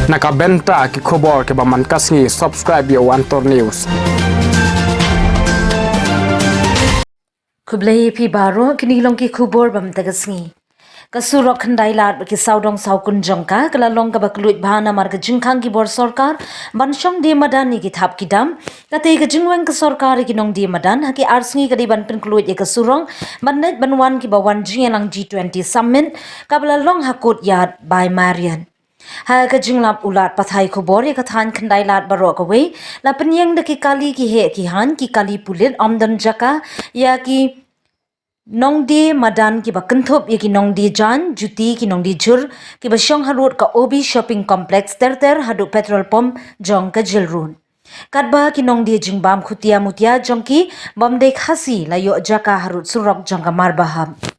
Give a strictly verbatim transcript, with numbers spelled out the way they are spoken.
Na ka bynta ki khubor kiba man ka sngi, subscribe ïa u Antor News. Khublei phi baroh, kine long ki khubor ba mynta ka sngi. Ka surok Khyndai Lad bad ki sawdong sawkun jong ka, ka la long kaba kylluid bha namar ka jingkhang ki bor sorkar ban shong die madan ïa ki thap ki dam. Katei ka jingweng ka sorkar ïa ki nongdie madan ha ki ar sngi ka dei ban pynkylluid ïa ka surok ban leit ban wan kiba wan jingïalang G twenty Summit kaba la long ha Courtyard by Marriott. Ha ka jinglap u lad pathai khubor ïa ka thaiñ Khyndai Lad baroh kawei, la pynïeng da ki kali ki heh ki haiñ, ki kali pulit, ym don jaka ïa ki nongdie madan kiba kynthup ïa ki nongdie jaiñ, juti, ki nongdie jhur, kiba shong harud ka O B Shopping Complex ter ter haduh petrol pump jong ka Jail Road. Katba ki nongdie jingbam khutia mutia jong ki bym dei Khasi la ïoh jaka harud surok jong ka Marbahap.